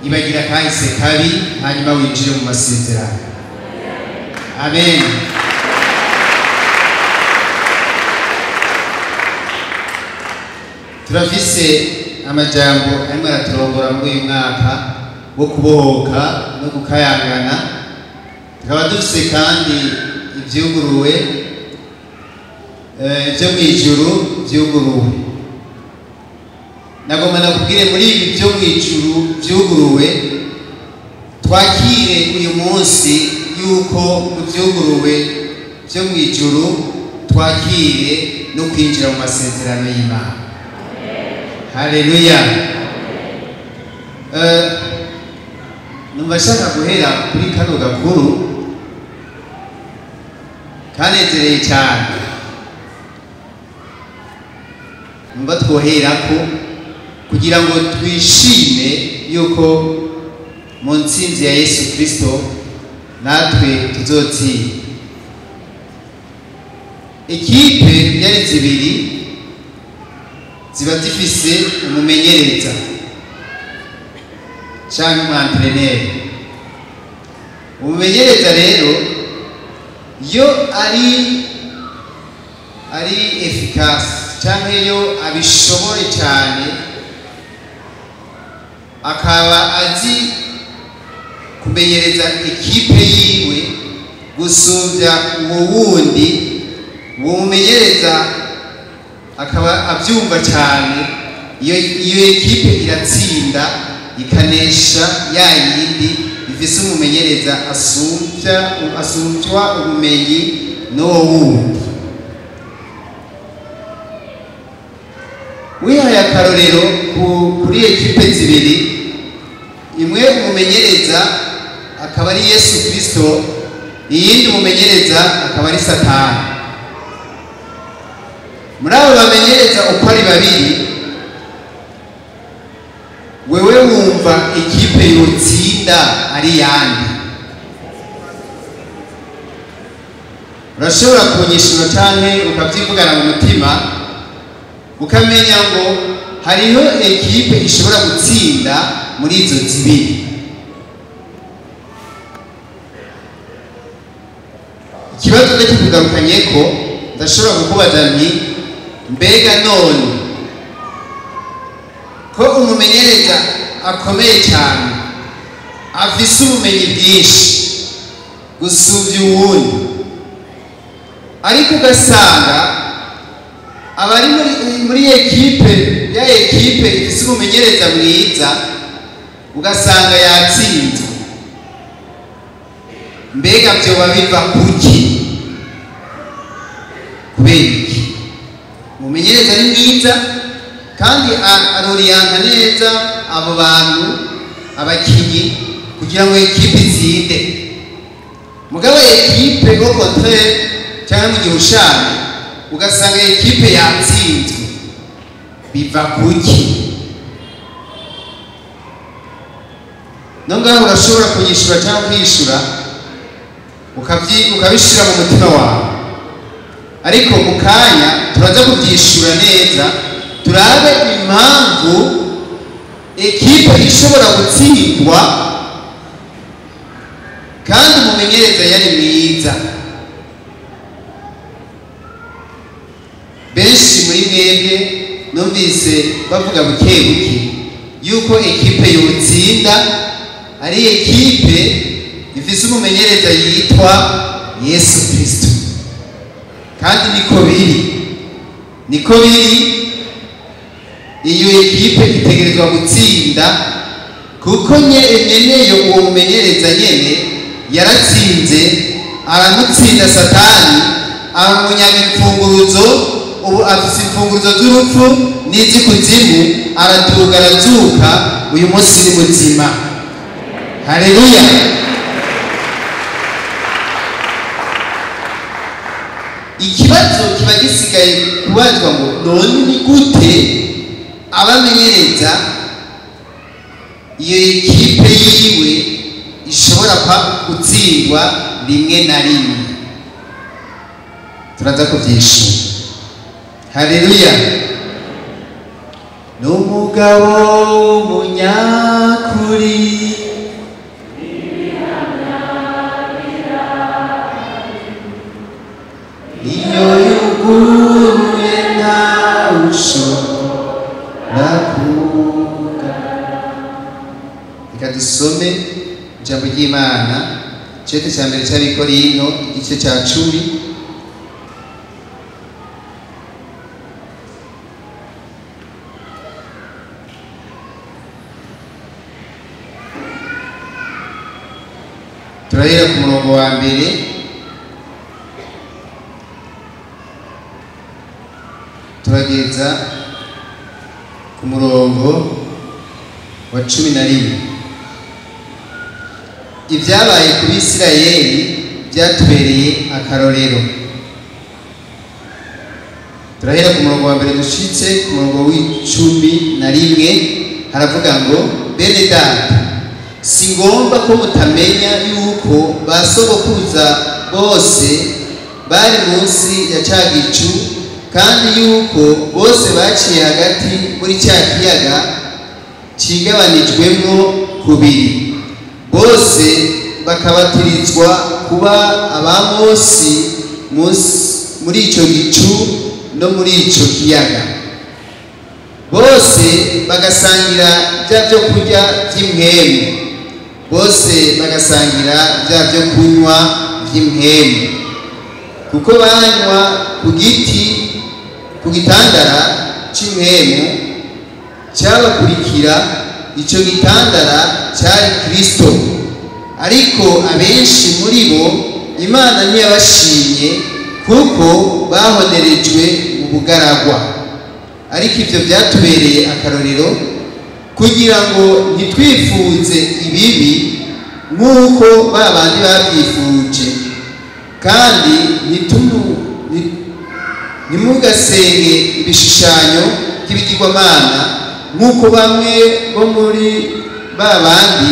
Ibagira kahise kabi, hanyuma winjire mu masezerano. Amen. Turafise amajambo arimo araturongora muri uyu mwaka wo kubohoka no gukayangana. Tukaba dufise kandi ivyuguruwe, ivyo mw'ijuru vyuguruwe. Nagomba nakubwire muri ibi vyo mw'ijuru vyuguruwe, twakire uyu munsi yuko mu vyuguruwe vyo mw'ijuru twakire no kwinjira mu masezerano y'Imana. Haleluya. Numva nshaka guhera kuri kano gakuru kanezereye cyane. Numva twoherako kugira ngo twishime yuko mu ntsinzi ya Yesu Kristo natwe tuzotsinda. Ekipe yari zibiri ziba zifise umumenyereza canke umwantreneri. Umumenyereza rero yo ari efficace canke yo abishoboye cyane, akaba azi kumenyereza ekipe yiwe gusumvya uwo wundi. Uwo mumenyereza akaba abyumva cyane, iyo ekipe iratsinda ikanesha ya yindi ifise umumenyereza asumvya ubumenyi n'uwo wundi. Wihaye akarorero kuri ekipe zibiri, imwe umumenyereza akaba ari Yesu Kristo, iyindi umumenyereza akaba ari Satani. Muri abo bamenyereza uko ari babiri, wewe wumva ekipe yotsinda ari yande? Urashobora kunyishura canke ukavyivugana mu mutima, ukamenya ngo hariho ekipe ishobora gutsinda muri izo zibiri. Ikibazo ndakikugarukanyeko, ndashobora kukubaza nti mbega none ko umumenyereza akomeye cyane, afise ubumenyi bwinshi gusumvya uwundi, ariko ugasanga abari muri ekipe ya ekipe ifise umumenyereza mwiza, ugasanga yatsinzwe, mbega vyoba biva kuki? Kubera iki? Umumenyereza ni mwiza kandi aroriyanta neza abo bantu, abakinyi, kugira ngo ekipe itsinde. Mugabo ekipe au contraire, cyangwa mu gihushane, ugasanga ekipe yatsinzwe, biva kuki? No ngaho urashobora kunyishura cyangwa kwishura, ukabishira mu mutima wawe, ariko mu kanya turaza kubyishura neza, turabe impamvu ekipe ishobora gutsindwa kandi umumenyereza yari mwiza. Benshi muri mwebwe numvise bavuga buke buke yuko ekipe yotsinda ari ekipe ifise umumenyereza yitwa Yesu Kristo, kandi niko biri, niko biri. Iyo ekipe itegerezwa gutsinda kuko nyeneyo uwo mumenyereza nyene yaratsinze, aramutsinda Satani, amunyaga imfunguruzo. Ubu afise imfunguruzo z'urupfu n'iz'ikuzimu, araduga arazuka, uyu munsi ni muzima. Haleluya. Ikibazo kiba gisigaye kubazwa ngo none ni gute abamenyereza iyo ekipe yiwe ishobora gutsindwa rimwe na rimwe? Turaza kuvyishura. Haleluya. N'umugabo w'umunyakuri Reka dusome ijambo ry'Imana, icete cya mbere cy'Abikorinto, igice cya 10. Turahera ku murongo wa mbere turageza ku murongo wa 11. Ibyabaye ku Bisirayeli byatubereye akarorero. Turahera ku murongo wa mbere dushitse ku murongo w'11. Haravuga ngo: "Bene data, si ngombwa ko mutamenya yuko ba sogokuruza bose bari munsi ya ca gicu, kandi yuko bose baciye hagati muri cya kiyaga cigabanijwemwo kubiri, bose bakabatirizwa kuba aba Mose muri ico gicu no muri ico kiyaga, bose bagasangira bya byo kurya by'impwemu, bose bagasangira bya byo kunywa by'impwemu, kuko banywa ku giti ku gitandara cy'impwemu cyabakurikira. Icyo gitandara cyari Kristo. Ariko abenshi muri bo Imana ntiyabashimye, kuko bahonerejwe mu bugaragwa. Ariko ibyo byatubereye akarorero, kugira ngo ntitwifuze ibibi nk'uko ba bandi babyifuje. Kandi ntimugasenge ibishushanyo by'ibigirwamana nk'uko bamwe bo muri ba bandi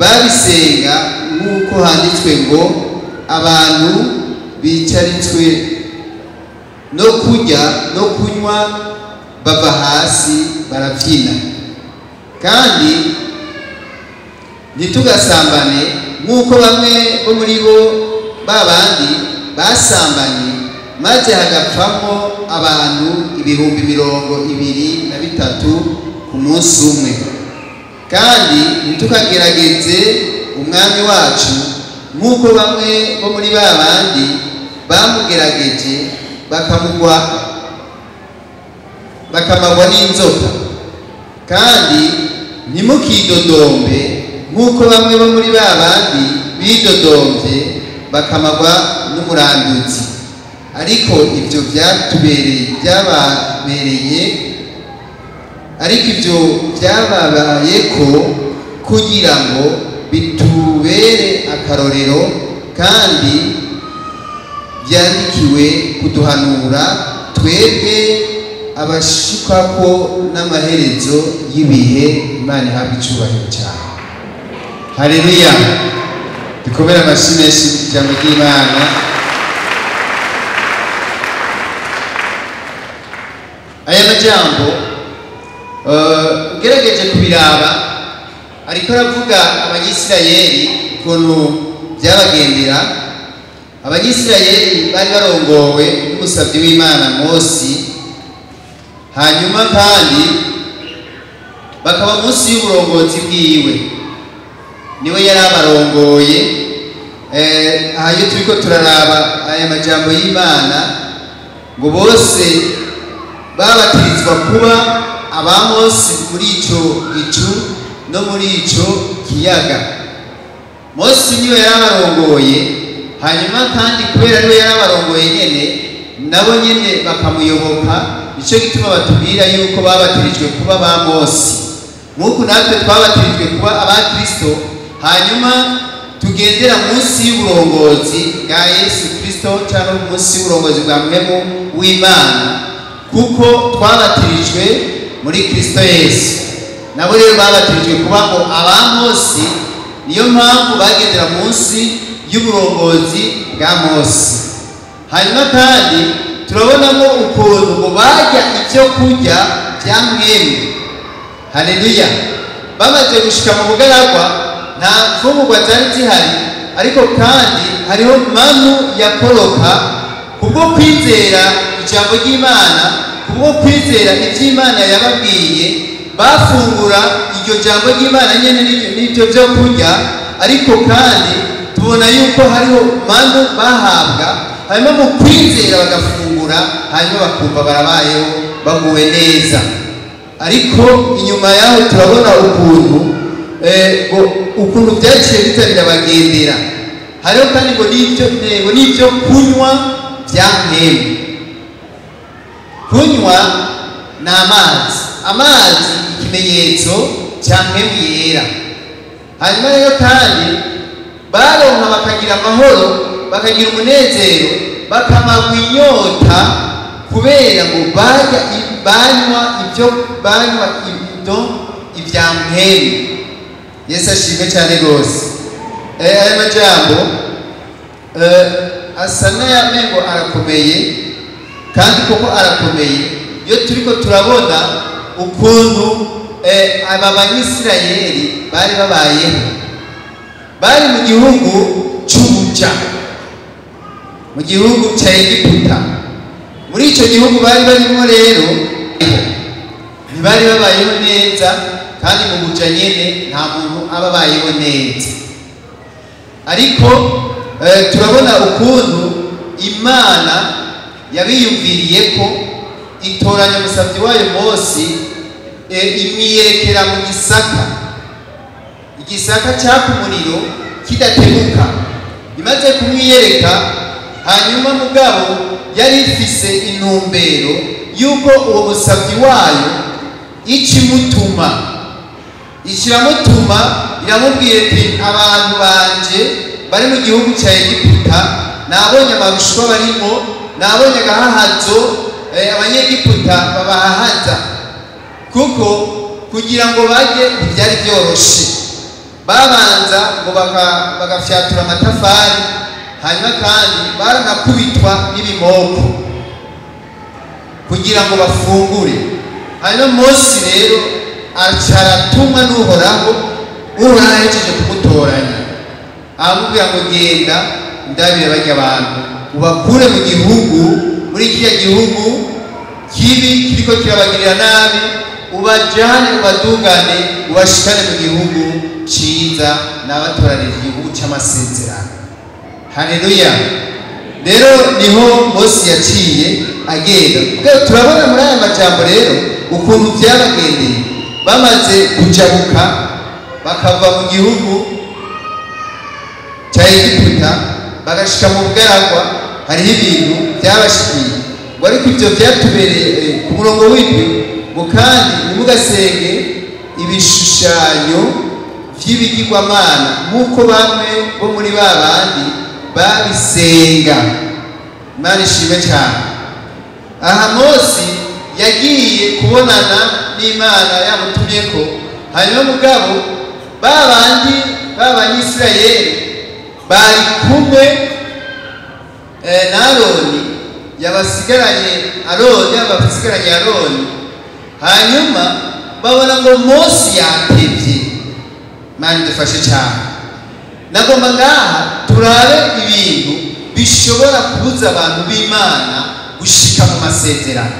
babisenga, nk'uko handitswe ngo: 'Abantu bicaritswe no kurya no kunywa, bava hasi barabyina.' Kandi ntitugasambane nk'uko bamwe bo muri bo ba bandi basambanye, maze hagapfamo abantu 23,000 ku munsi umwe. Kandi ntitukagerageze Umwami wacu nk'uko bamwe bo muri ba bandi bamugerageje, bakamugwa bakamagwa n'inzoka. Kandi ntimukidodombe nk'uko bamwe bo muri ba bandi bidodombye, bakamagwa n'umuranduzi. Ariko ibyo byatubereye byababereye ariko ibyo byababaye ko kugira ngo bitubere akarorero, kandi byandikiwe kuduhanura twebwe abashikwako n'amaherezo y'ibihe." Imana ihabwa icyubahiro cyane. Haleluya! Dukomere amashyi menshi ijambo ry'Imana. Aya majambo, ugerageje kubiraba, ariko aravuga Abanyisirayeli ukuntu byabagendera. Abanyisirayeli bari barongowe n'umusabyi w'Imana Mosi, hanyuma kandi bakaba munsi y'uburongozi bwiwe, niwe yari abarongoye. Aha iyo turiko turaraba aya majambo y'Imana ngo bose babatirizwa kuba aba Mose muri ico gicu no muri ico kiyaga. Mose niwe yari abarongoye, hanyuma kandi kubera ariwe yari abarongoye nyene, nabo nyene bakamuyoboka. Nicyo gituma batubwira yuko babatirijwe kuba ba Mose, nk'uku natwe twabatirijwe kuba aba Kristo, hanyuma tugendera munsi y'uburongozi bwa Yesu Kristo cyangwa munsi y'uburongozi bwa Mpwemu w'Imana, kuko twabatirijwe muri Kristo Yesu. Nabo rero babatirijwe kuba ngo aba Mose, niyo mpamvu bagendera munsi y'uburongozi bwa Mose. Hanyuma kandi turabonamo ukuntu ngo barya ibyo kurya bya mpwemu. Haleluya! Bamaze gushika mu bugaragwa, nta mfungurwa zari zihari, ariko kandi hariho manu yakoroka kubwo kwizera ijambo ry'Imana, kubwo kwizera iby'Imana yababwiye. Bafungura iryo jambo ry'Imana nyene n'ibyo byo kurya, ariko kandi tubona yuko hariho manu bahabwa, hanyuma mu kwizera bagafungura, hanyuma bakumva barabayeho baguwe neza. Ariko inyuma yaho turabona ukuntu byaciye bitabira bagendera. Hariho kandi ngo n'ibyo kunywa bya mpemu. Kunywa ni amazi, amazi ikimenyetso cya mpemu yera. Hanyuma rero kandi baronka bakagira amahoro, bakagira umunezero, bakamagwa inyota kubera ngo banywa ibyo banywa ibya mpemu. Yesu ashimwe cyane rwose. Aya majambo asa n'ayamengo arakomeye, kandi koko arakomeye. Iyo turiko turabona ukuntu aba Banyisirayeli bari babayeho, bari mu gihugu c'ubuja, mu gihugu ca Egiputa. Muri ico gihugu bari barimo rero ntibari babayeho neza, kandi mu buja nyene nta muntu aba abayeho neza. Ariko turabona ukuntu Imana yabiyumviriye ko itoranya umusabyi wayo Mose, imwiyerekera mu gisaka, igisaka cyaka umuriro kidatemuka. Imaze kumwiyereka, hanyuma mugabo yari ifise intumbero yuko uwo musabyi wayo ikimutuma, ikiramutuma, iramubwira iti abantu banje bari mu gihugu cya Egiputa, nabonye amarushwa barimo, nabonye agahahazo abanyegiputa babahahaza, kuko kugira ngo bajye ntibyari byoroshe. Babanza ngo bagafyatura amatafari, hanyuma kandi baranakubitwa n'ibimoko kugira ngo bafungure. Hanyuma Mose rero acaratumwa n'Uhoraho, Uhoraho ahejeje kumutoranya aramubwira ngo genda ndabire barya abantu ubakure mu gihugu, muri kiriya gihugu kibi kiriko kirabagirira nabi, ubajane ubadugane ubashikane mu gihugu ciza nabatoranije, igihugu c'amasezerano. Haleluya. Rero niho Mose yaciye agenda. Turabona muri aya majambo rero ukuntu byabagendeye. Bamaze kujabuka bakava mu gihugu cya Egiputa bagashika mu bugaragwa, hariho ibintu byabashikiye. Ngo ariko ibyo byatubereye ku murongo w'indwi, ngo kandi ntimugasenge ibishushanyo by'ibigirwamana nk'uko bamwe bo muri ba bandi babisenga. Imana ishimwe cyane. Aha Mose yagiye kubonana n'Imana yamutumye ko, hanyuma mugabo ba bandi b'Abanyisirayeli bari kumwe na Aroni, yabasigaranye Aroni, yabasigaranye Aroni. Hanyuma babona ngo Mose yatevye. Imana idufashe cyane. Nagomba ngaha turabe ibintu bishobora kubuza abantu b'Imana gushika mu masezerano.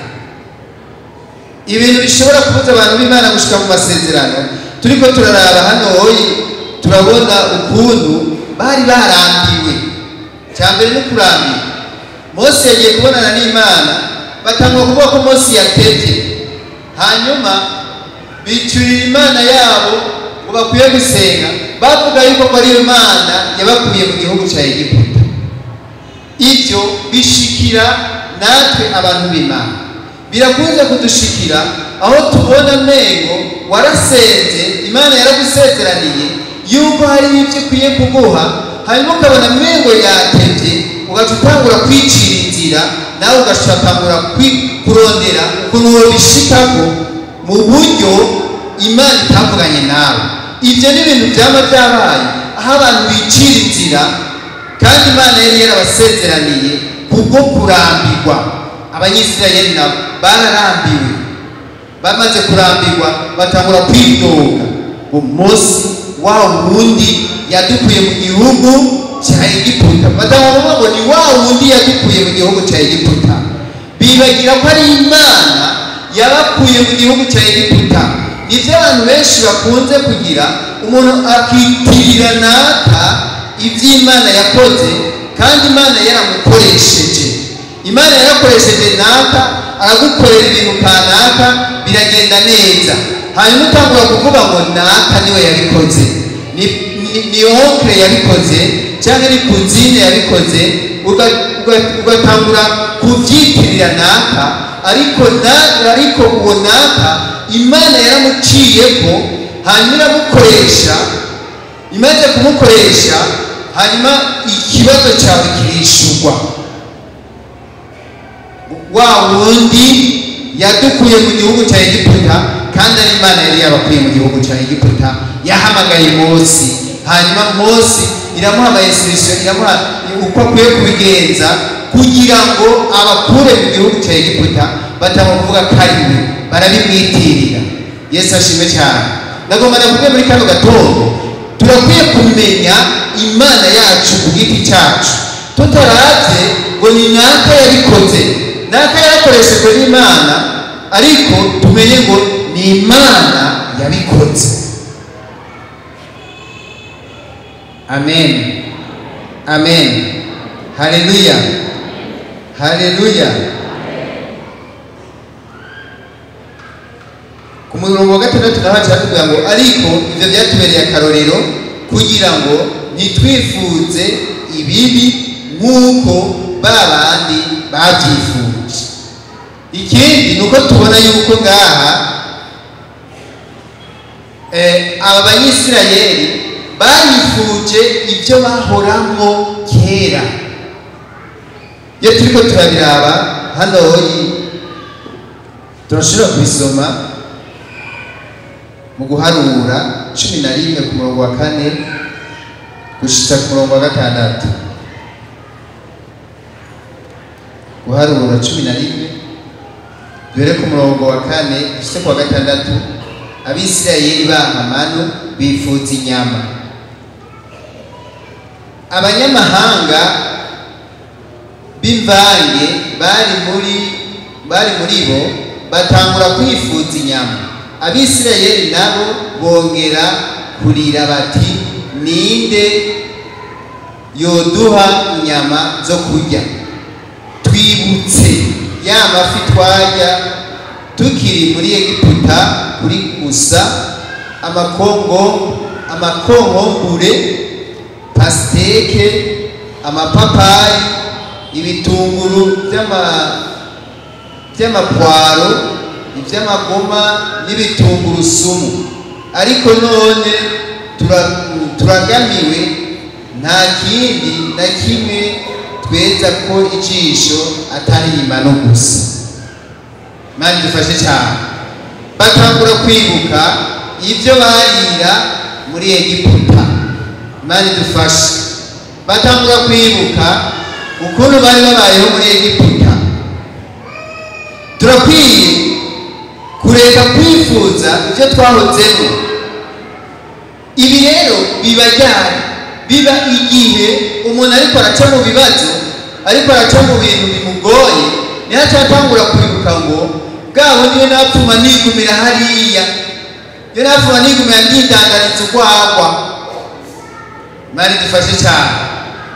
Ibintu bishobora kubuza abantu b'Imana gushika mu masezerano, turiko turaraba hano hoyi, turabona ukuntu bari barambiwe. Cyambere no kurambirwa. Mose yagiye kubonana n'Imana, batangwa kuvuga ko Mose yatevye, hanyuma bicurira Imana yabo ngo bakwiye gusenga, bavuga yuko ko ari Imana yabakuye mu gihugu cya Egiputa. Ibyo bishikira natwe abantu b'Imana, birakunze kudushikira aho tubona mengo warasenze, Imana yaragusezeraniye yuko hari ibyo ikwiye kuguha, hanyuma ukabona mengo yatevye, ugaca utangura kwicira inzira, nawe ugatangura kurondera ukuntu wobishikako mu buryo Imana itavuganye nawe. Ibyo ni ibintu byaba byabaye aho abantu bicira inzira, kandi Imana yari yarabasezeraniye kubwo kurambirwa. Abanyisirayeli nabo bararambiwe, bamaze kurambirwa batangura kwidoga ngo Mose wa wundi yadukuye mu gihugu cya Egiputa, batangura ngo ni wa wundi yadukuye mu gihugu cya Egiputa. Bibagira ko ari Imana yabakuye mu gihugu cya Egiputa. Nibyo abantu benshi bakunze kugira, umuntu akitirira naka iby'Imana yakoze kandi Imana yaramukoresheje. Imana yarakoresheje naka, aragukorera ibintu kanaka biragenda neza, hanyuma utangura kuvuga ngo naka niwe yabikoze, ni oncle yabikoze cyangwa ni cousine yabikoze, ugatangura kubyitirira naka, ariko uwo naka Imana yaramuciyeko, hanyuma iramukoresha. Imaze kumukoresha, hanyuma ikibazo cyawe kirishurwa. Wa wundi yadukuye mu gihugu cya Egiputa, kandi ari Imana yari yabakuye mu gihugu cya Egiputa, yahamagaye Mose, hanyuma Mose iramuha instruction, iramuha uko akwiye kubigenza kugira ngo abakure mu gihugu cya Egiputa, batamuvuga ko ari we, barabimwitirira. Yesu ashimwe cyane. Nagomba navuge muri kano gatondo, turakwiye kumenya Imana yacu ku giti cyacu, tutaravye ngo ni naka yabikoze, naka yarakoreshejwe n'Imana, ariko tumenye ngo ni Imana yabikoze. Amen, amen, haleluya, haleluya. Ku murongo wa 6 naho haca ngo ariko ivyo byatubereye akarorero kugira ngo ntitwifuze ibibi nk'uko babandi babyifuje. Ikindi nuko tubona yuko ngaha aba Banyisirayeli barifuje ibyo bahoramwo kera. Iyo turiko turabiraba hano turashobora kubisoma mu guharura 11 ku murongo wa 4 gushitsa ku murongo wa 6. Guharura 11 duhere ku murongo wa 4 gushitsa ku wa 6. Abisirayeli bahamano bifuza inyama. Abanyamahanga b'imvange bari muri bo batangura kwifuza inyama. Abisirayeli nabo bongera kurira bati ninde yoduha inyama zo kurya? Twibutse ya mafi twarya tukiri muri Egiputa kuri gusa, amakongombure, pasteke, amapapayi, ibitunguru by'amapwaro, iby'amagoma n'ibitungurusumu. Ariko none turagamiwe, nta kindi na kimwe tweza ko ijisho atari imano gusa. Imana idufashe cyane. Batangura kwibuka ibyo barira muri Egiputa. Imana idufashe. Batangura kwibuka ukuntu bari babayeho muri Egiputa. Turakwiye kureka kwifuza ibyo twahozemo. Ibi rero biba ryari? Biba igihe umuntu ariko araca mu bibazo, ariko araca mu bintu bimugoye, niho atangura kwibuka ngo bwa bundi iyo napfuma nigumira hariya, iyo napfuma nigumira ndidangariza urwagwa. Imana idufashe cyane.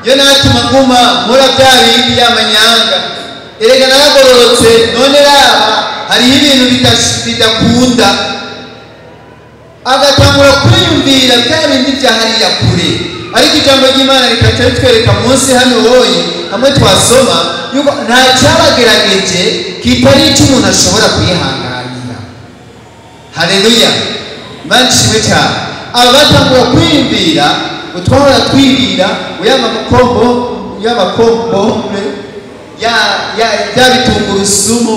Iyo natuma nguma nkora bya bindi y'amanyanga, erega naragororotse, none raba hariho ibintu bidakunda. Agatangura kwiyumvira bya bindi bya hariya kure. Ariko ijambo ry'Imana rikaca ritwereka munsi hano hoye hamwe twasoma yuko nta cyabagerageje kitari icyo umuntu ashobora kwihanganira. Haleluya, Imana ishimwe cyane. Aba batangura kwiyumvira utwahora twirira y'amakombo ya bitungurusumu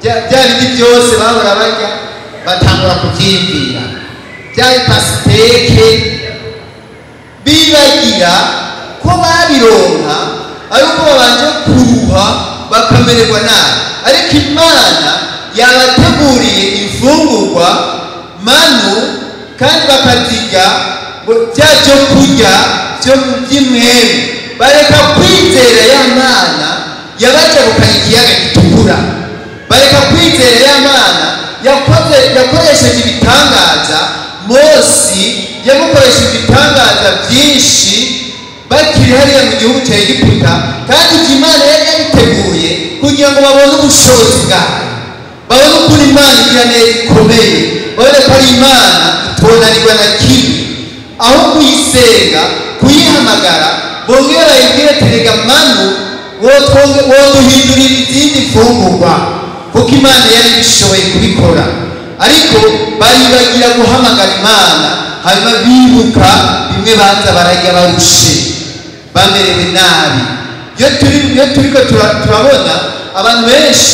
bya bindi byose bahora barya, batangura kubyiyumvira bya pasiteke, bibagira ko babironka ariko babanje kuruha bakamererwa nabi. Ariko Imana yabateguriye imfungurwa manu, kandi bakazirya bya byo kurya byo by'imwemu. Bareka kwizera ya Mana yabajabukanye ikiyaga gitukura, bareka kwizera ya Mana yakoresheje ibitangaza. Mose yamukoresha ibitangaza byinshi bakiri hariya mu gihugu cya Egiputa, kandi Imana yari yabiteguye kugira ngo babone ubushobozi bwayo, babone ukuntu Imana igira neza ikomeye, babone ko ari Imana itonanirwa na kimwe. Aho kuyisenga, kuyihamagara, bongere bayibwire terega manu woduhindurira izindi mfungurwa, kuko Imana yari ibishoboye kubikora. Ariko baribagira guhamagara Imana, hanyuma bibuka bimwe baza barajya barushe, bamerewe nabi. Iyo turiko turabona abantu benshi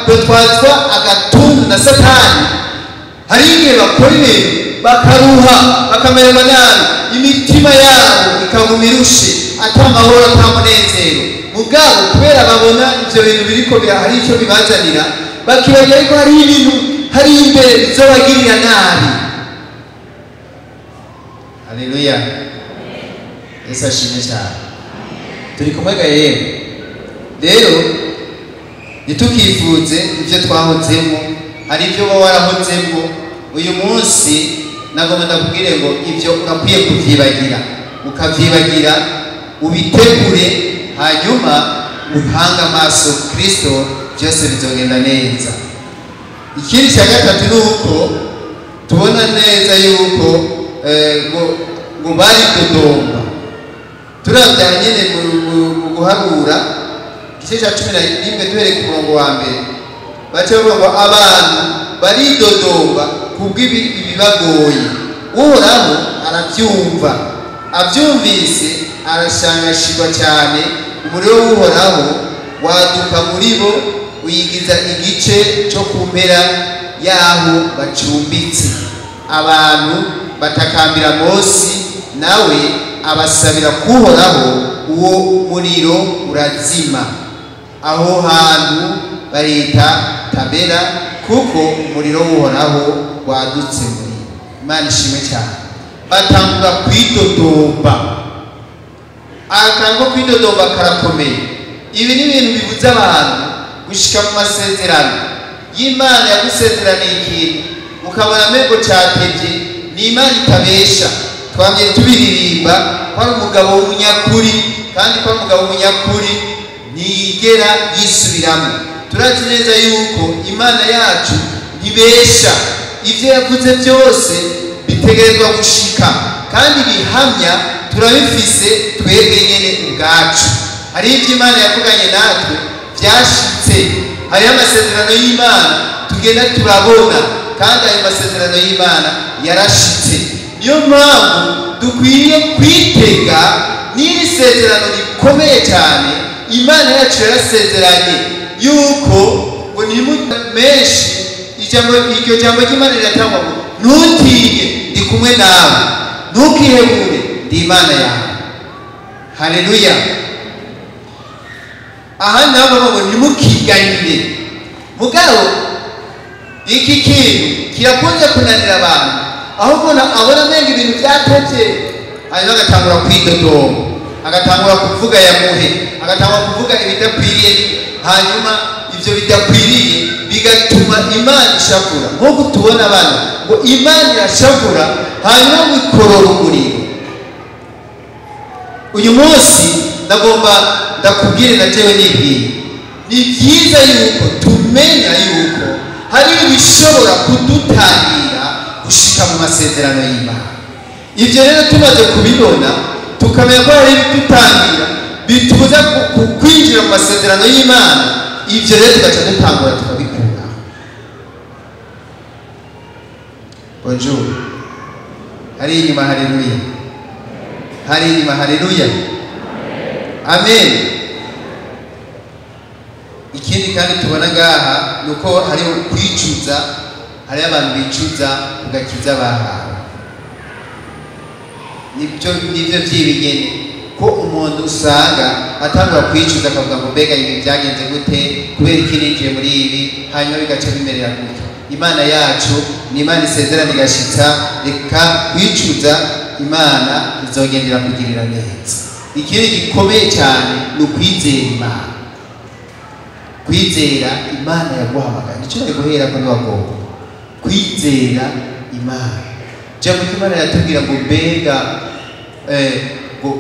batwazwa agatuntu na Satani, hari igihe bakora ibintu bakaruha, bakamererwa nabi, imitima yabo ikaguma irushe, ata mahoro, ata munezero. Mugabo kubera babona ivyo bintu biriko hari icyo bibazanira, bakibagira yuko hari ibintu hari imbere bizobagirira nabi. Haleluya, Yesu ashimwe cyane. Turi kumwe ga yewe. Rero ntitukifuze ibyo twahozemo, hari ibyo uba warahozemo. Uyu munsi nagomba ndakubwire ngo ibyo urakwiye kuvyibagira, ukavyibagira, ubitegure, hanyuma uhange amaso Kristo, byose bizogenda neza. Ikindi cya gatatu ni uko tubona neza yuko ngo baridodomba. Turavya nyene mu guharura igice cya 11 duhereye ku murongo wa mbere, baca bavuga ngo abantu baridodomba kubw'ibibagoye, Uhoraho arabyumva, abyumvise arashangashirwa cyane. Umuriro w'Uhoraho waduka muri bo, uyigiza igice cyo ku mpera y'aho bacumbitse. Abantu batakambira Mose, nawe abasabira kuhoraho, uwo muriro urazima. Aho hantu barita Tabera, kuko umuriro w'Uhoraho wadutse muri. Imana ishimwe cyane. Batangura kwidodomba. Akantu ko kwidodomba karakomeye. Ibi ni ibintu bibuza abantu gushika mu masezerano y'Imana. Yagusezeraniye ikintu ukabona amengo catevye, ni Imana itabesha. Twamye tubiririmba ko ari umugabo w'umunyakuri, kandi ko ari umugabo w'umunyakuri ntiyigera yisubiramo. Turazi neza yuko Imana yacu ntibesha, ivyo yavuze byose bitegerezwa gushika, kandi bihamya turabifise twebwe nyene ubwacu. Hari ivyo Imana yavuganye natwe byashitse, hariho amasezerano y'Imana tugenda turabona, kandi ayo masezerano y'Imana yarashitse. Niyo mpamvu dukwiye kwitega n'iri sezerano rikomeye cyane. Imana yacu yarasezeranye yuko ngo ni menshi, iryo jambo ry'Imana riratangwa ngo ntutinye, ndi kumwe nawe, ntukihebure, ndi Imana yawe. Haleluya. Aha naho ngo ntimukiganyire. Mugabo iki kintu kirakunze kunanira abantu, aho umuntu abona amenga ibintu byatevye, hanyuma agatangura kwidodomba, agatangura kuvuga yamuhe, agatangura kuvuga ibidakwiriye, hanyuma ivyo bidakwiriye bigatuma Imana ishavura. Nk'uko tubona abana ngo Imana irashavura, hanyuma ngo ikorora umuriro. Uyu munsi ndagomba ndakubwire na jewe nibwire, ni byiza yuko tumenya yuko hari ibishobora kudutangira gushika mu masezerano y'Imana. Ivyo rero tumaze kubibona, tukamenya ko hari ibidutangira bitubuza kwinjira mu masezerano y'Imana, ivyo rero tugaca dutangura tukabikura. Bonjour. Hari inyuma, haleluya. Hari inyuma, haleluya. Amen. Ikindi kandi tubona ngaha nuko hariho kwicuza, hariho abantu bicuza kugakiza bahawe. Nibyo by'ibinyene ko umuntu usanga atangura kwicuza akavuga ngo mbega ibi byagenze gute, kubera iki ninjiye muri ibi, hanyuma bigaca bimerera gutya. Imana yacu ni Imana isezerana igashitsa, reka kwicuza, Imana izogendera kugirira neza. Ikindi gikomeye cyane ni ukwizera Imana. Kwizera Imana yaguhamagaye, nicyo nari guhera ko niwagomba kwizera Imana. Ijambo ry'Imana riratubwira ngo mbega ngo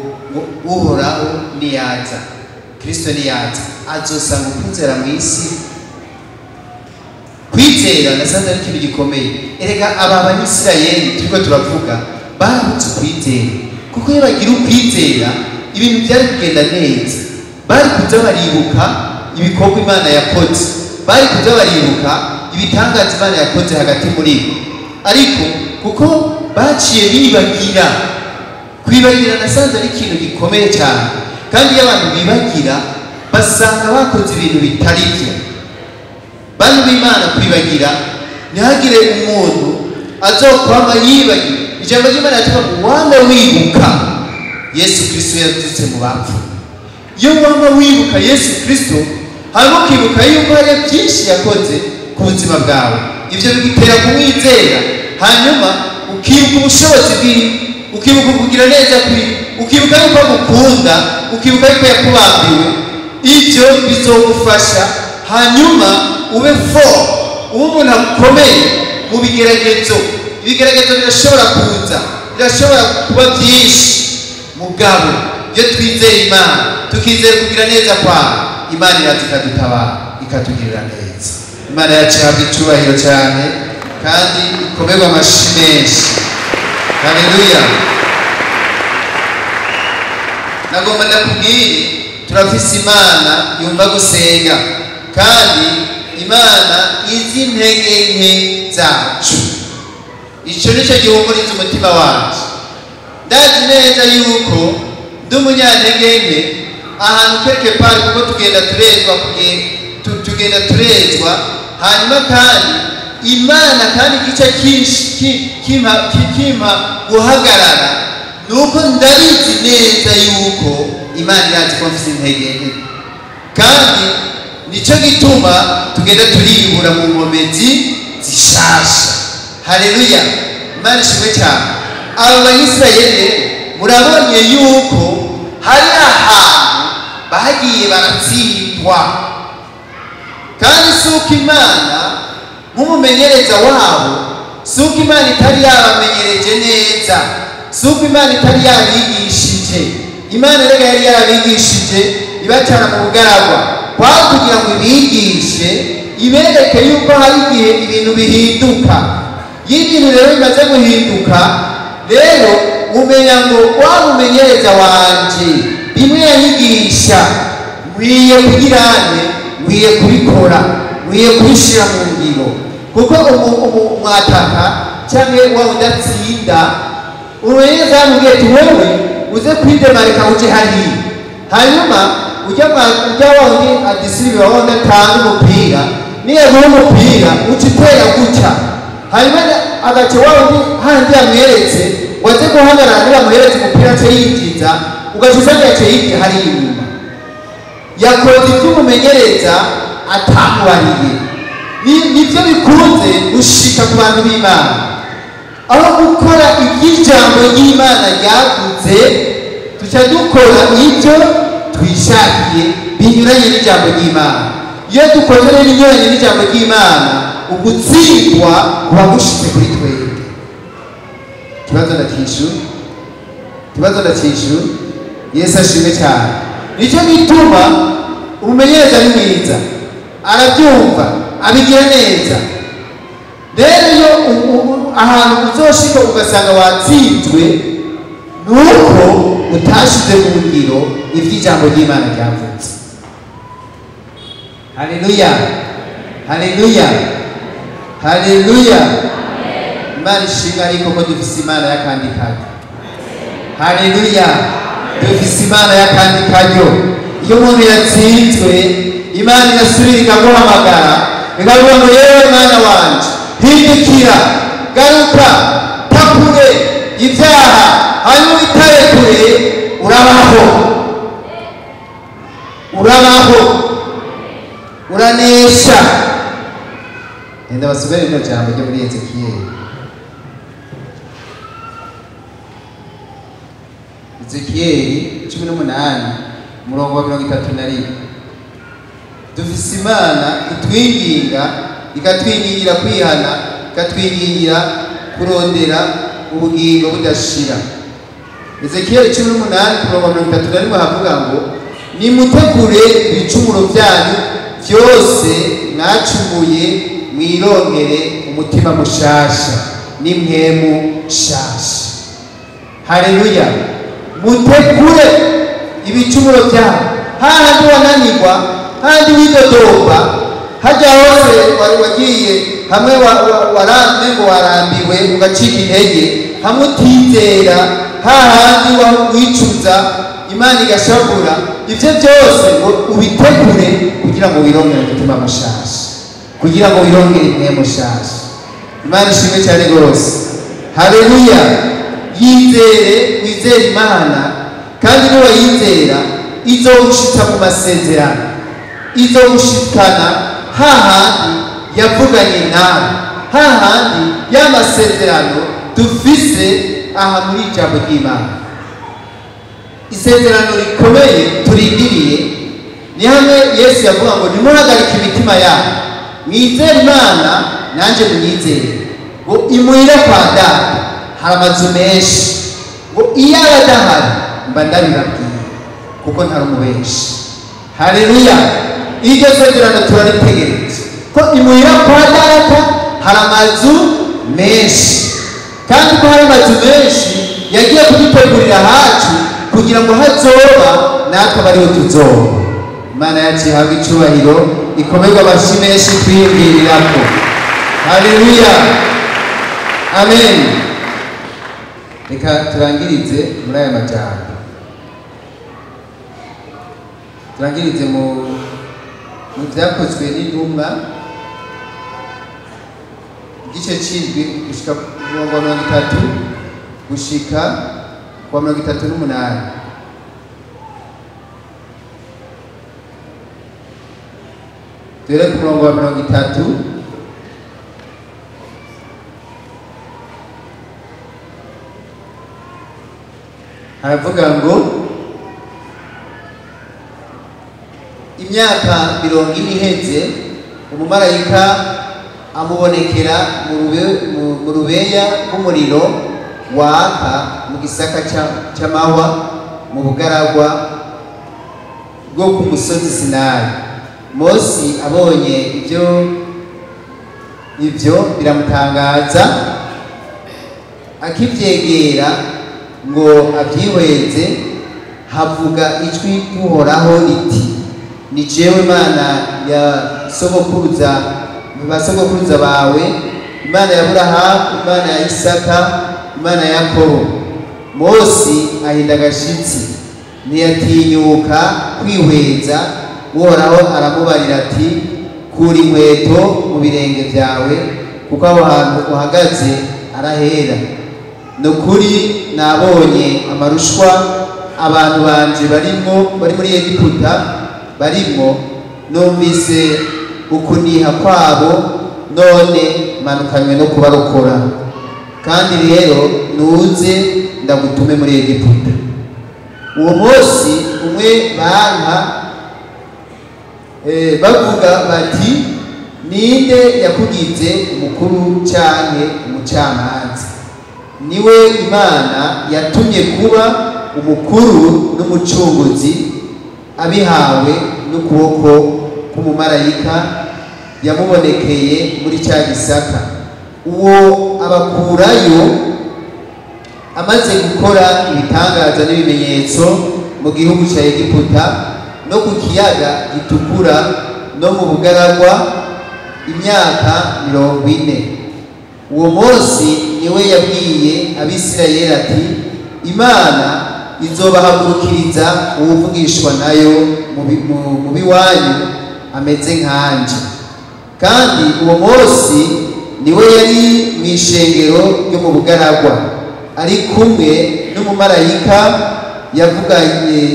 Uhoraho niyaza, Kristo niyaza, azosanga ukwizera mu isi. Kwizera nasanze ari ikintu gikomeye. Erega aba Banyisirayeli turiko turavuga barabutse ukwizera, kuko iyo bagira ukwizera ibintu byari kugenda neza. Bari kuza baribuka ibikorwa Imana yakoze, bari kuza baribuka ibitangaza Imana yakoze hagati muri bo. Ariko kuko baciye bibagira, kwibagira nasanze ari ikintu gikomeye cyane. Kandi iyo abantu bibagira basanga bakoze ibintu bitari byo. Bantu b'Imana, kwibagira ntihagire umuntu azokwama yibagira. Ijambo ry'Imana riratubwira ngo wama wibuka Yesu Kristo yazutse mu bapfu. Iyo wama wibuka Yesu Kristo, hanyuma ukibuka yuko hari byinshi yakoze ku buzima bwawe, ibyo bigutera kumwizera. Hanyuma ukibuka ubushobozi bwiwe, ukibuka kugira neza kwiwe, ukibuka yuko agukunda, ukibuka yuko yakubambiwe. Ibyo bizogufasha hanyuma ube fort, ube umuntu akomeye mu bigeragezo. Ibigeragezo birashobora kuza, birashobora kuba byinshi, mugabo iyo twizeye Imana, tukizera kugira neza kwawe, Imana iraza ikadutabara, ikatugirira neza. Imana yacu ihabwa icyubahiro cyane kandi ikomerwe amashi menshi. Haleluya. Nagomba ndakubwire, turafise Imana yumva gusenga, kandi Imana izi intege nke zacu. Icyo nicyo gihumuriza umutima wacu. Ndazi neza yuko ndi umunyantege nke ahantu quelque part, kuko tugenda turezwa, tugenda turezwa. Hanyuma kandi Imana kandi igice kimpa guhagarara nuko ndabizi neza yuko Imana irazi ko mfise intege nke, kandi nicyo gituma tugenda turibura mu nkomezi zishasha. Haleluya, Imana ishimwe cyane. Aba Banyisirayeli murabonye yuko hari ahantu bagiye baratsindwa, kandi si uko Imana nk'umumenyereza wabo, si uko Imana itari yabamenyereje neza, si uko Imana itari yabigishije. Imana rega yari yarabigishije ibacana mu bugaragwa, kwari kugira ngo ibigishe, ibereke yuko hari igihe ibintu bihinduka. Iyo ibintu rero bimaze guhinduka, rero umenya ngo wa mumenyereza wanje bimwe yanyigisha nkwiye kugirane, nkwiye kubikora, nkwiye kubishira mu ngiro. Kuko umwataka cyangwa wa udatsinda, umumenyereza yamubwiye ati wewe uze kwidemarika uje hariya, hanyuma ujya wa wundi adisiribiwa wa wundi atanga umupira, niyaguha umupira uca utera gutya, hanyuma agaca wa wundi handi yamweretse ngo aze guhagarara, nibamuhereze umupira ace yinjiza, ugaca usanga yaciye yinjiye hariya inyuma. Yakoze ibyo umumenyereza atamubariye. Nibyo bikunze gushika ku bantu b'Imana. Aho gukora iby'ijambo ry'Imana ryavuze, tuca dukora ibyo twishakiye binyuranye n'ijambo ry'Imana. Iyo dukoze rero ibinyuranye n'ijambo ry'Imana, ugutsindwa kuba gushitse kuri twebwe. Ikibazo ndakishu, ikibazo ndakishu. Yesu ashimwe cyane. Nicyo gituma umumenyereza ari mwiza, arabyumva, abigira neza. Rero iyo ahantu uzoshika ugasanga watsinzwe, nuko utashize mu ngiro iby'ijambo ry'Imana ryavutse. Haleluya, haleluya, haleluya. Imana ishimwe, ariko ko dufise Imana y'akandi karyo. Haleluya, dufise Imana y'akandi karyo. Iyo umuntu yatsinzwe, Imana irasubira ikaguhamagara, ikavuga ngo yewe mwana wanje, hindukira, garuka, takure ibyaha, hanyuma witabe kure, urabaho, urabaho, uranesha. Enda basubire rino jambo ryo muri Ezekiyeli. Ezekiyeli 18 umurongo wa 31. Dufise Imana itwinginga, ikatwingingira kwihana, ikatwingingira kurondera ubugingo budashira. Ezekiel 18:31 havuga ngo nimutegure ibicumuro byanyu byose mwacumuye, mwirongere umutima mushasha n'impwemu shasha. Haleluya! Mutegure ibicumuro byanyu, hahandi wananirwa, hahandi widodomba, hajya hose wari wagiye hamwe warambe ngo warambiwe ugacika intege, hamwe utizera, hahandi wicuza Imana igashavura. Ibyo byose ngo ubitegure kugira ngo wirongere umutima mushasha, kugira ngo wirongere impwemu shasha. Imana ishimwe cyane rwose. Haleluya! Yizere, wizere Imana, kandi niwayizera izogushitsa mu masezerano, izogushikana hahandi yavuganye nawe, hahandi y'amasezerano dufise aha muri ijambo ry'Imana. Isezerano rikomeye turindiriye ni hamwe Yesu yavuga ngo nimuhagarike imitima yanyu, mwizere Imana nanjye munyizere. Ngo imuhira kwa Data hari amazu menshi, ngo iyo aba adahari mba ndabibabwiye kuko ntari umubenshi. Haleluya! Iryo sezerano turaritegereje ko imuhira kwa Data hari amazu menshi, kandi ko hari amazu menshi yagiye kudutegurira hacu kugira ngo hazoba natwe abariho tuzoba. Imana yacu ihabwe icyubahiro, ikomerwe amashyi menshi twiyumvirirako. Haleluya! Amen. Reka turangirize muri aya majambo, turangirize mu byakozwe n'intumwa igice c'indwi gushika ku murongo wa 30 gushika ku wa 38. Duhere ku murongo wa 30. Haravuga ngo imyaka 40 iheze umumarayika amubonekera mu rubeya rw'umuriro waka mu gisaka c'amahwa mu bugaragwa bwo ku musozi Sinayi. Mose abonye ibyo biramutangaza, akivyegera ngo abyihweze, havuga ijwi ry'Uhoraho riti ni jewe Imana ya sogokuruza basogokuruza bawe, Imana ya Aburahamu, Imana ya Isaka, Imana ya Yakobo. Mose ahinda agashitsi, ntiyatinyuka kwihweza. Uhoraho aramubarira ati kura inkweto mu birenge byawe, kuko aho hantu uhagaze arahera. Ni ukuri nabonye amarushwa abantu banje barimo bari muri Egiputa barimo, numvise ukuniha kwabo, none manukanywe no kubarokora. Kandi rero nuze ndagutume muri Egiputa. Uwo munsi umwe banka bavuga bati ninde yakugize umukuru canke umucamanza? Niwe Imana yatumye kuba umukuru n'umucunguzi, abihawe n'ukuboko k'umumarayika yamubonekeye muri cya gisaka. Uwo abakurayo amaze gukora ibitangaza n'ibimenyetso mu gihugu cya Egiputa no ku kiyaga gitukura no mu bugaragwa imyaka 40. Uwo munsi niwe yabwiye Abisirayeli ati Imana izobahagurukiriza uwuvugishwa nayo mu biwanyu ameze nkanje. Kandi uwo munsi niwe yari mu ishengero ryo mu bugaragwa ari kumwe n'umumarayika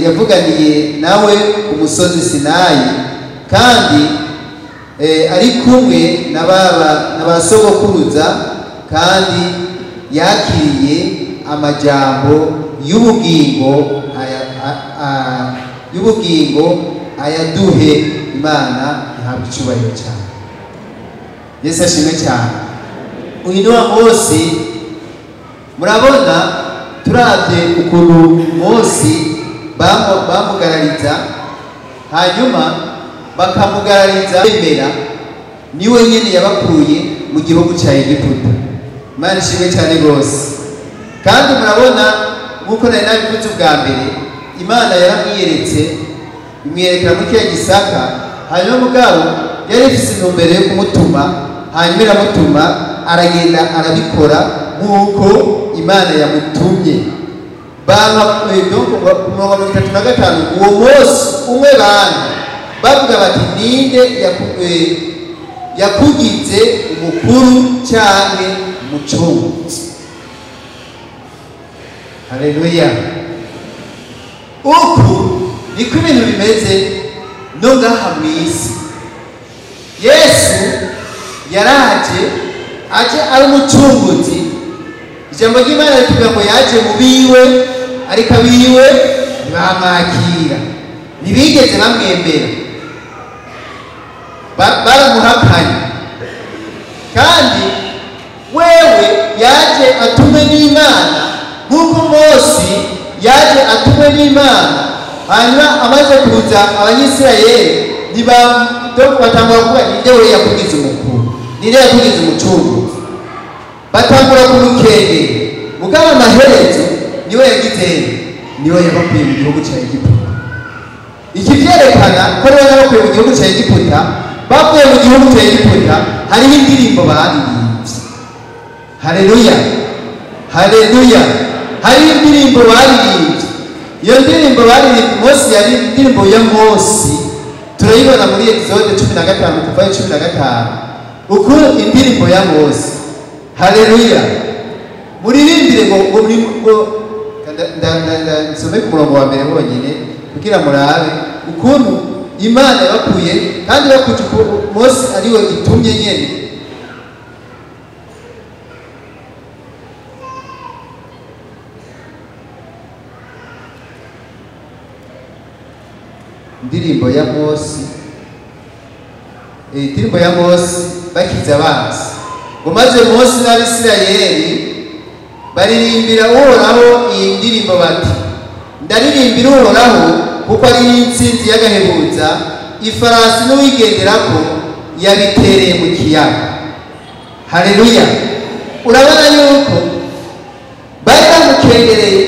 yavuganiye nawe ku musozi Sinayi, kandi ari kumwe na ba sogokuruza, kandi yakiriye amajambo y'ubugingo ayaduhe. Imana ihabwe icyubahiro cyane. Yesu ashimwe cyane. Uyu ni wa munsi Murabona turavye ukuntu Mose bamugarariza, hanyuma bakamugarariza bemera niwe nyene yabakuye mu gihugu ca Egiputa. Imana ishimwe cyane rwose. Kandi murabona nk'uko nari nabivuze ubwa mbere, Imana yaramwiyeretse imwerekera muri kiriya gisaka, hanyuma mugabo yari ifise intumbero yo kumutuma, hanyuma iramutuma aragenda arabikora nk'uko Imana yamutumye. Banka ku murongo wa 35, uwo munsi umwe banka bavuga bati ninde yakugize umukuru canke umucunguzi? Haleluya. Uku niko ibintu bimeze no ngaha mw'isi. Yesu yaraje aje ari umucunguzi. Ijambo ry'Imana ritubwira ngo yaje mu biwe, ariko abiwe ntibamwakira, ntibigeze bamwemera, baramuhakanye. Kandi wewe yaje atumwe n'Imana nk'uko Mose yaje atumwe n'Imana, hanyuma amaze kuza Abanyisirayeli batangura kuvuga ninde we yakugize umukuru, ninde yakugize umucunguzi, batangura kumukengera. Mugabo amaherezo niwe yagize, niwe yabakuye mu gihugu ca Egiputa. Iki vyerekana ko niwe yabakuye mu gihugu ca Egiputa. Bavuye mu gihugu ca Egiputa hariho indirimbo baririmbye. Haleluya, haleluya. Hariho indirimbo baririmbye. Iyo ndirimbo baririmbye Mose yari indirimbo ya Mose, turayibona muri Exode 15 kuva 15, uko indirimbo ya Mose. Haleluya. Muririmbire ngo nsome ku murongo wa mbere wonyine kugira murabe ukuntu Imana yabakuye, kandi bakuje Mose ariwe itumye nyene. Indirimbo ya Mose, indirimbo ya Mose bakiza abanzi. Ngo maze Mose n'Abisirayeli baririmbira Uhoraho iyi ndirimbo bati: ndaririmbira Uhoraho kuko ari intsinzi y'agahebuza, ifarasi n'uwigenderako yabitereye mu kiyaga. Haleluya. Urabona yuko bari bamukengereye,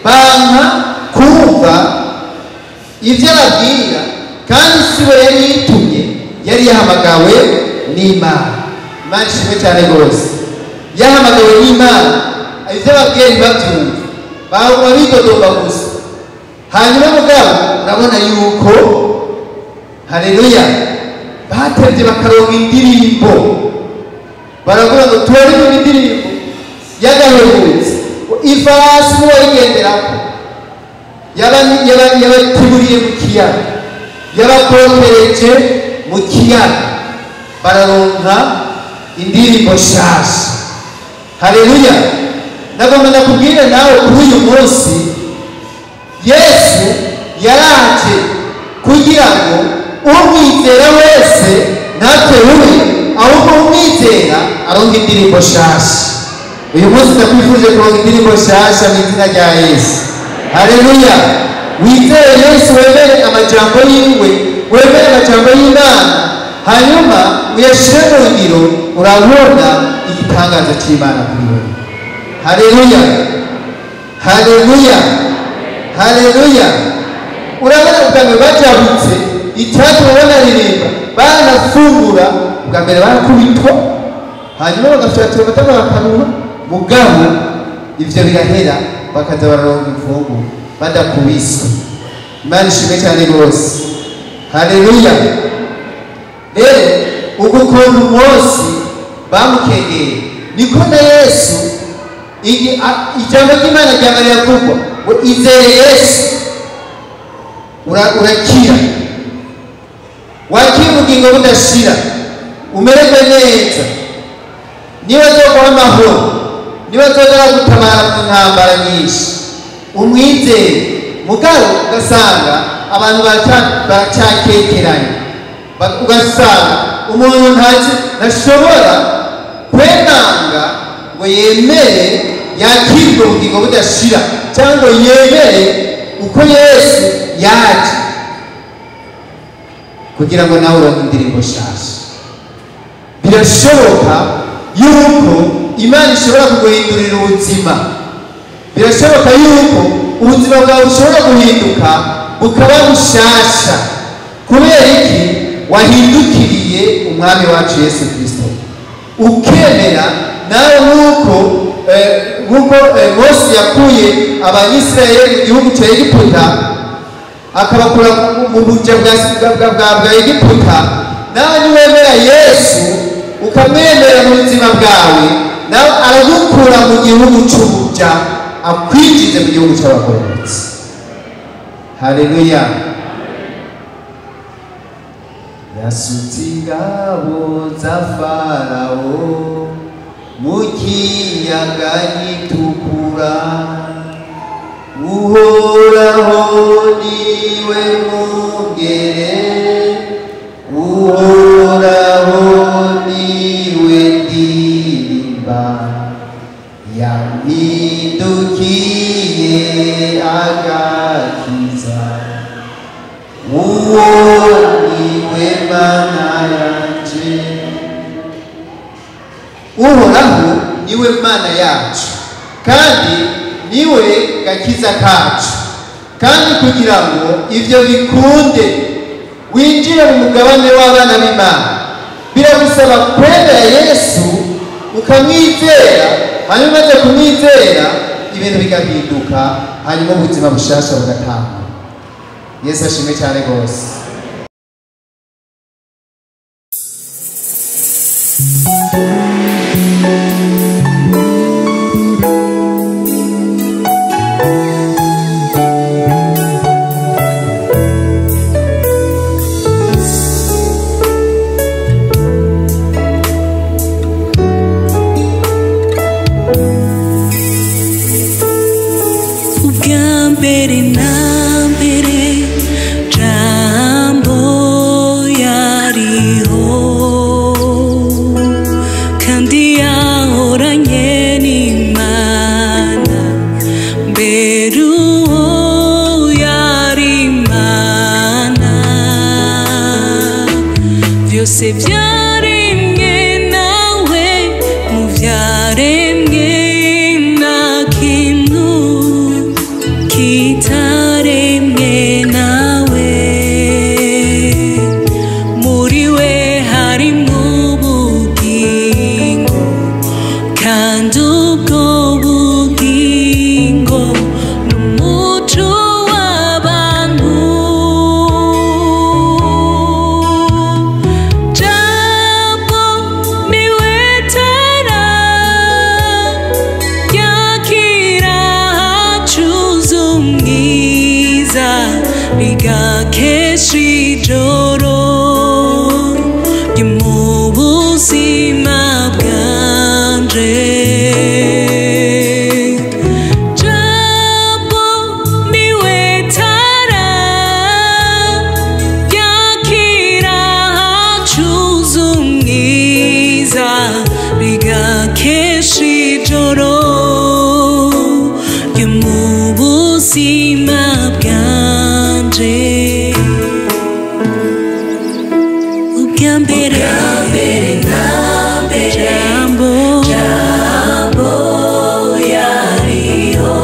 banka kumva ivyo ababwira, kandi sibo yari yitumye, yari yahamagawe n'Imana. Imana ishimwe cyane rwose. Yahamagawe n'Imana, ivyo ababwira ntibavyumve, baguma bidodomba gusa. Hanyuma mugabo urabona yuko haleluya batevye bakaronka indirimbo, baravuga ngo turaririmba indirimbo y'agahebutse, ifarasi n'uwayigenderako yabatiburiye mu kiyaga, yabakokereje mu kiyaga, bararonka indirimbo nshasha. Haleluya. Nagomba ndakubwire nawe kuri uyu munsi, Yesu yaraje kugira ngo umwizera wese ntateruwe, ahubwo umwizera aronke indirimbo nshasha. Uyu munsi ndakwifurije kuronka indirimbo nshasha mu izina rya Yesu. Haleluya. Wizere Yesu, wemere amajambo yiwe, wemere amajambo y'Imana, hanyuma uyashire mu ngiro, urabona igitangaza c'Imana kuri wewe. Haleluya, haleluya, haleluya. Urabona ubwa mbere bajabutse, icyatuma banaririmba, banafungura, ubwa mbere barakubitwa, hanyuma bagafyatura amatama bakaruha, mugabo ivyo birahera, bakaza bararonka imfungurwa badakubiswe. Imana ishimwe cyane rwose. Haleluya. Rero uku kuntu Mose bamukengeye, niko na Yesu ijambo ry'Imana ryama riravugwa ngo izere Yesu urakira, wakira ubugingo budashira, umererwe neza, niba azoguha amahoro, niba azoza gutabara mu ntambara nyinshi, umwizere. Mugabo ugasanga abantu baracyakekeranye, ugasanga umuntu ntashobora kwenanga ngo yemere yakirwe ubugingo budashira cyangwa yemere uko Yesu yaje kugira ngo nawe uronke indirimbo nshasha. Birashoboka yuko Imana ishobora kuguhindurira ubuzima. Birashoboka yuko ubuzima bwawe bushobora guhinduka bukaba bushasha. Kubera iki? Wahindukiriye Umwami wacu Yesu Kristo, ukemera nawe nk'uko Mose yakuye Abanyisirayeli mu gihugu cya Egiputa akabakura mu buja bwa Egiputa, nawe niwemera Yesu ukamwemera mu buzima bwawe, nawe aragukura mu gihugu cy'ubuja akwinjize mu gihugu cy'abagororotsi. Haleluya. Yasutse ingabo za Farawo mu kiyaga gitukura, Uhoraho niwe mwungere, Uhoraho niwe ndirimba, yampindukiye agakiza, uwo niwe Mana yanje. Uhoraho niwe Mana yacu kandi niwe gakiza kacu, kandi kugira ngo ivyo bikunde winjire mu mugabane w'abana b'Imana biragusaba kwemera Yesu ukamwizera, hanyuma umaze kumwizera ibintu bigahinduka, hanyuma ubuzima bushasha bugatangwa. Yesu ashimwe cyane rwose. Ubwa na mbere Jambo yariho, kandi yahoranye n'Imana, mbere uwo yari Imana, byose byaremwe nawe, mu byaremwe nta kintu kitaremwe nawe, muri we harimo ubugingo, kandi ubwo bugingo ni umuco w'abantu. Jambo niwe tara ryakira hacuze umwiza, rigakesha ijoro ryo mu buzima bwanje. Jambo niwe tara ryakira hacuze umwiza, rigakesha ijoro ryo mu buzima bwanje. Ubwa mbere na mbere Jambo, Jambo yariho,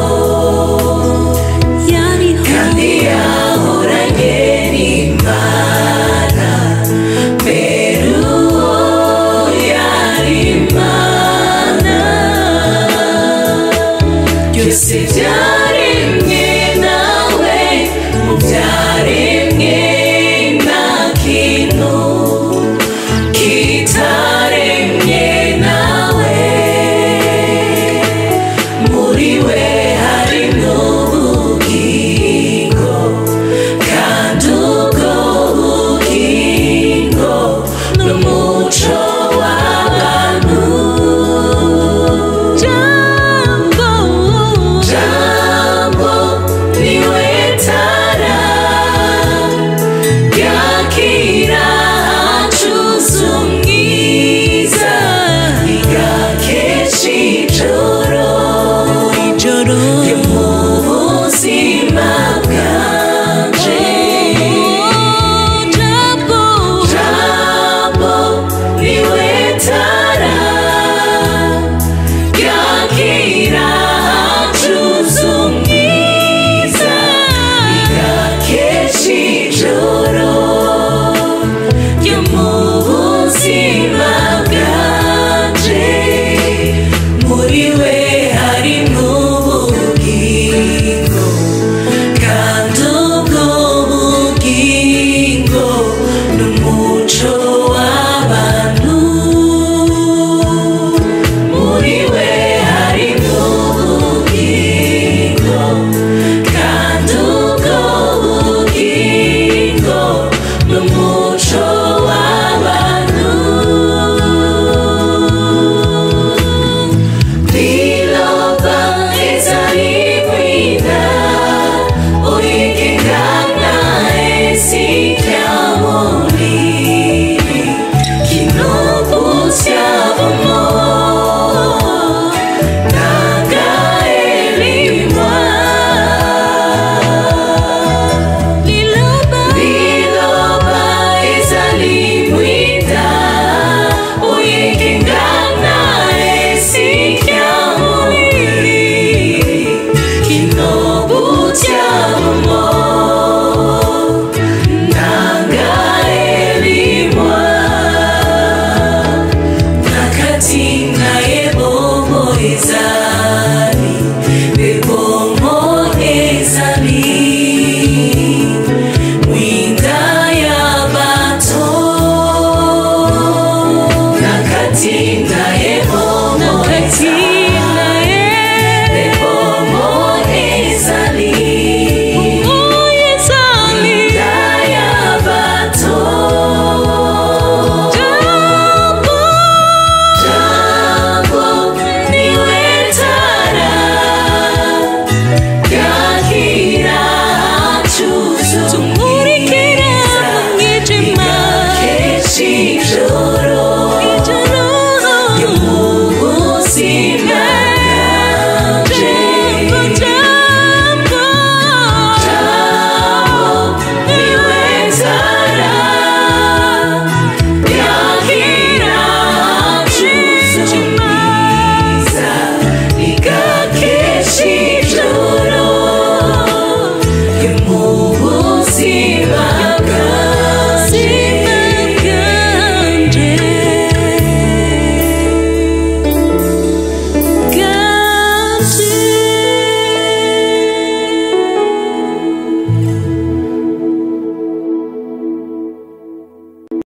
yariho, kandi yahoranye n'Imana, mbere uwo yari Imana, byose byaremwe